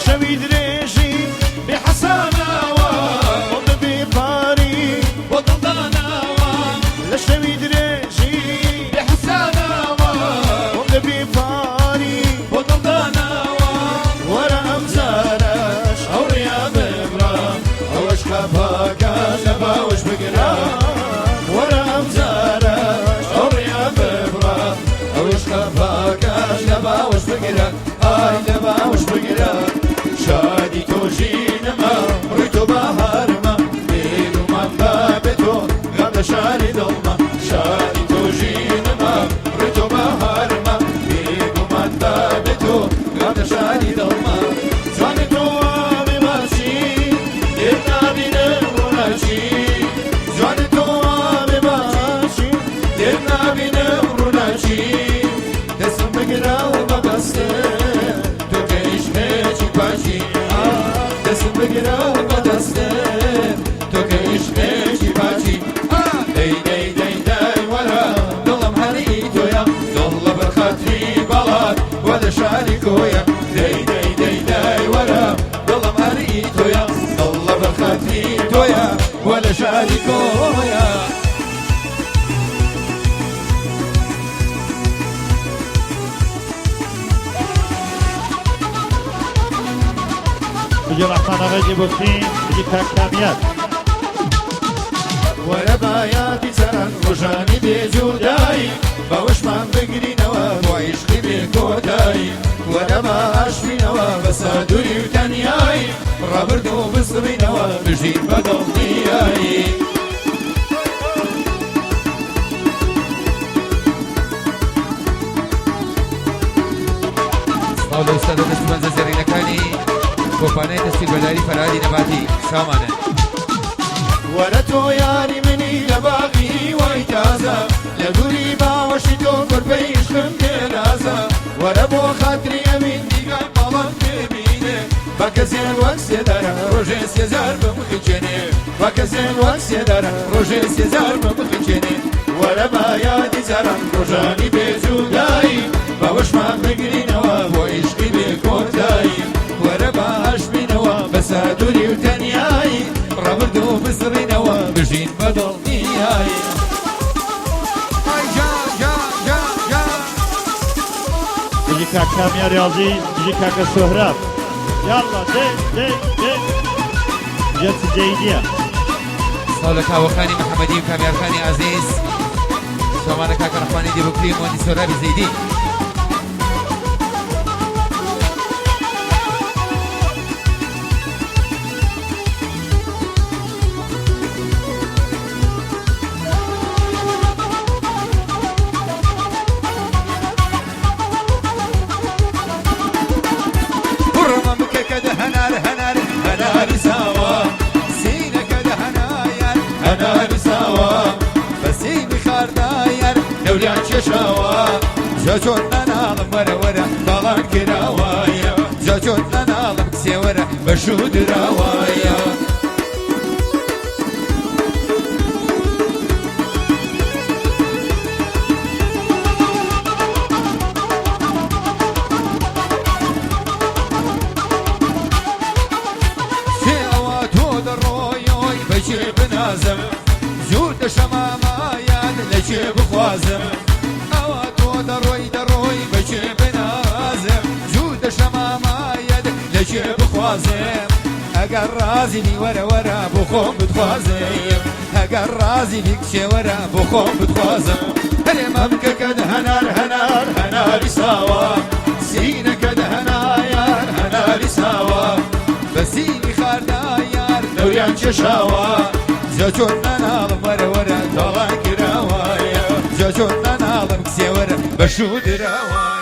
شەوی درێژی بێ حەسانەوە بۆم دەبێ پاری بۆ دڵدانەوە لە شەوی درێژی بێ حەسانەوە بۆم دەبێ پاری بۆ دڵدانەوە وەرە ئەم جارەش ئەو ڕیا ببڕە ئەوەش خەفاکە لە باوەش بگرە وەرە ئەم جارەش ئەو ڕیا ببڕە ئەوەش خەفاکە لە باوەش بگرە ئای لە باوەش بگرە شادی تۆ ژینمە ڕووی تۆ بەهارمە بێگومان بابێ تۆ غەم لە شاری دڵمە شادی تۆ ژینمە ڕووی تۆ بەهارمە بێگومان بابێ تۆ غەم لە شاری دڵمە جوانی تۆ ئاوێ باچی لێت نابینم ڕووناکی جوانی تۆ ئاوێ باچی لێت نابینم ڕووناکی دەستم بگرە و بەبەستە تۆ کە عیشقێکی پاکی دەستم بگرە و بەدەستە تۆ کە عیشقێکی پاکی دەی دەی دەی دەی وەرە دڵم هەری تۆیە دڵ لەبەر خاتری باڵات وە لە شاری کۆیە دەی دەی دەی دەی وەرە دڵم هەری تۆیە دڵ لەبەر خاتری تۆیە وە لە شاری کۆیە. بژی ڕەحمان ئاغای دیبۆکری، بژی کاک کامیار. وەرە با یادی جاران ڕۆژانی بێ جودایی باوەشمان بگرینەوە بۆ عیشقی بێ کۆتایی وەرە با ئاشبینەوە بەسە دووری و تەنیایی ڕابردوو بسڕینەوە بژین بە دڵنیایی. سڵاو لە ئوستادە دەست و پەنجە زێڕینەکانی کۆمپانیای تەسیل بەداری فەرهادی نەباتی سامانن. وەرە تۆ یاری منی لە باغی هیوای تازە لە دووری باوەشی تۆ کۆرپەی عیشقم پێ نازە وەرە بۆ خاتری ئەوین نیگای باڵام پێ بینێ با کەسێن وەک سێدارە ڕۆژێ سێزار بمخنکێنێ با کەسێن وەک سێدارە ڕۆژێ سێزار بمخنکێنێ وەرە با یادی جاران ڕۆژانی بێ جودایی باوەشمان بگرینەوە بۆ عیشقی بێ کۆتایی وەرە با ئاشبینەوە بەسە دووری و تەنیایی ڕابردوو بسڕینەوە بژین بە دڵنیایی. ئای جا جا جا جا. بژی کاک کامیاری ئازیز، بژی کاکە سۆهراب. یاڵڵا دێ دێ دێ. ژێر چ جێی نییە. سڵاو لە کاوەخانی محەمەدی و کامیارخانی ئازیز، سڵاوانە کاکە ڕەحمانی دیبوکری و مۆندی سۆرابی زەیدی. بڕمە مکەکە دە هەنار هەنار هەناری ساوا سینەکە دە هەنایار هەناری ساوا بەسیمی خاردایار دەوریان کێشاوە جا چۆن نەناڵم وەرە وەرە باڵان کراوایە جا چۆن نەناڵم کچێ وەرە بە شوو دراوایە. کێ ئەوە تۆ دەڕۆیۆی بە کێ بنازم زوو دەشەمامایان لە کێ بخوازم ئەوە تۆ دەڕۆی دەڕۆی بە کێ بنازم زوو دەشەمامایەت لە کێ بخوازم ئەگەر ڕازی بی وەرە وەرە بۆ خۆم بتخوازم ئەگەر ڕازی بی کچێ وەرە بۆ خۆم بتخوازم هەرێ مەمکەکەت هەنار هەنار هەناری ساوا سینەکەت هەنایار هەناری ساوا بەسینی خاردایار دەوریان کێشاوە جا چۆن نەناڵم وەرە وەرە تاڵان کراوایە جا چۆن نەناڵم کچێ وەرە بە شوو دراوایە.